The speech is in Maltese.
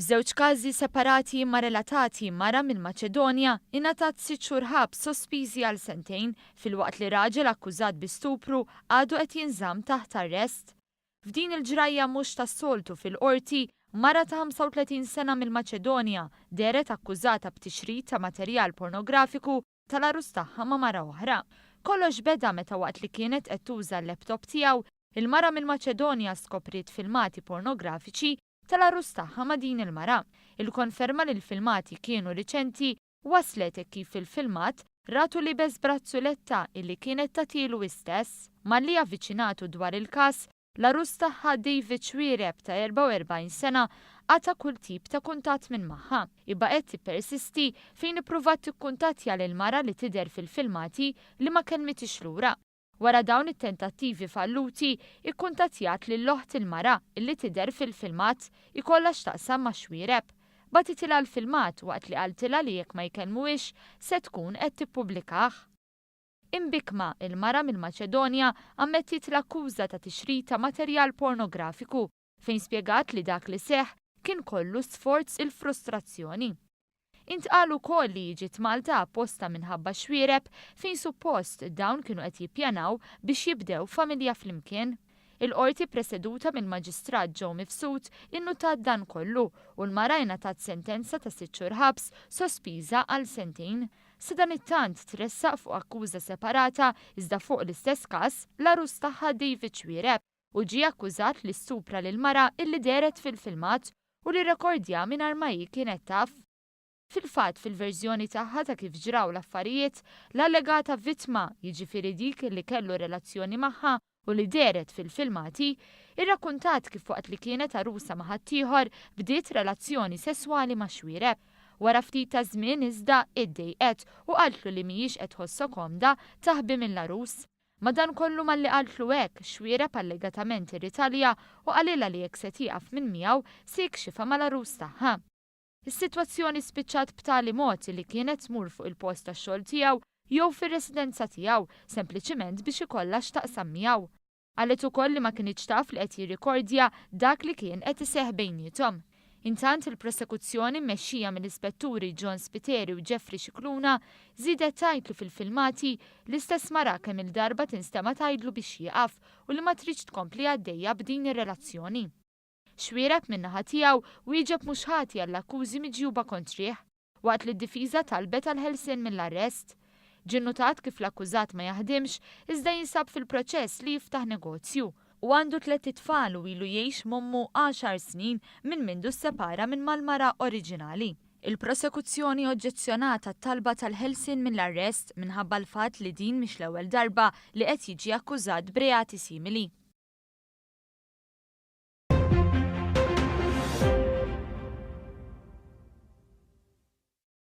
F'żewġ każi separati imma relatati, mara mill-Maċedonja ingħatat sitt xhur ħabs sospiżi għal sentejn filwaqt li raġel akkużat bi stupru għadu qed jinżamm taħt arrest. F'din il-ġrajja mhux tas-soltu fil-Qorti, mara ta' 35 sena mill-Maċedonja dehret akkużata b'tixrid ta' materjal pornografiku tal-għarus tagħha ma' mara oħra. Kollox beda meta waqt li kienet qed tuża l-laptop tiegħu, il-mara mill-Maċedonja skopriet filmati pornografiċi tal-għarus tagħha ma' din il-mara. Il-konferma li l-filmati kienu riċenti waslet hekk kif fil-filmat ratu liebes brazzuletta illi kienet tatielu hi stess. Malli avviċinatu dwar il-każ, l-għarus tagħha David Xuereb ta' 44 sena qata' kull tip ta' kuntatt minn magħha. Hi baqgħet tippersisti fejn ippruvat tikkuntattja lill-mara li tidher fil-filmati li ma kellmitix lura. Wara dawn it-tentattivi falluti, ikkuntattjat lil oħt il-mara illi tidher fil-filmat, ikollha x'taqsam ma' Xuereb. Bagħtitilha l-filmat waqt li qaltilha li jekk ma jkellmuhiex se tkun qed tippubblikah. Imbikkma, il-mara mill-Maċedonja ammettiet l-akkuża ta' tixrid ta' materjal pornografiku fejn spjegat li dak li seħħ kien kollu sforz il-frustrazzjoni. Intqal ukoll li hi ġiet Malta apposta minħabba Xuereb fejn suppost dawn kienu qed jippjanaw biex jibdew familja flimkien. Il-Qorti ppreseduta mill-Maġistrat Joe Mifsud innutat dan kollu u l-mara ingħatat sentenza ta' sitt xhur ħabs sospiża għal sentejn. Sadanittant tressaq fuq akkuża separata iżda fuq l-istess każ l-għarus tagħha David Xuereb. u ġie akkużat li stupra lil mara illi dehret fil-filmat u li rrekordja mingħajr ma hi kienet taf. Fil-fatt, fil-verżjoni tagħha ta' kif ġraw l-affarijiet, l-allegata vittma, jiġifieri dik li kellu relazzjoni magħha u li dehret fil-filmati, irrakkuntat kif waqt li kienet għarusa ma' ħaddieħor bdiet relazzjoni sesswali ma' Xuereb. Wara ftit ta' żmien iżda iddejqet u qaltlu li mhijiex qed tħossha komda taħbi mill-għarus. Madankollu malli qaltlu hekk, Xuereb allegatament irritalja u qalilha li jekk se tieqaf minn miegħu se jikxifha mal-għarus tagħha. Is-sitwazzjoni spiċċat b'tali mod li kienet tmur fuq il-post tax-xogħol tiegħu jew fir-residenza tiegħu sempliċiment biex ikollha x'taqsam miegħu. Qalet ukoll li ma kinitx taf li qed jirrikordja dak li kien qed iseħħ bejniethom. Intant, il-prosekuzzjoni mmexxija mill-Ispetturi John Spiteri u Jeffrey Scicluna żiedet tgħid li fil-filmati, l-istess mara kemm-il darba tinstema' tgħidlu biex jieqaf u li ma tridx tkompli għaddejja b'din ir-relazzjoni. Xuereb min-naħa tiegħu wieġeb mhux ħati għall-akkużi miġjuba kontrih. waqt li d-difiża talbet għall-ħelsien mill-arrest. Ġie nnutat kif l-akkużat ma jaħdimx iżda jinsab fil-proċess li jiftaħ negozju. Hu għandu tlett itfal u ilu jgħix m'ommu għaxar snin minn mindu ssepara minn mal-mara oriġinali. Il-prosekuzzjoni oġġezzjonat għat-talba tal-ħelsien mill-arrest minħabba l-fatt li din mhix l-ewwel darba li qed jiġi akkużat b'reati simili.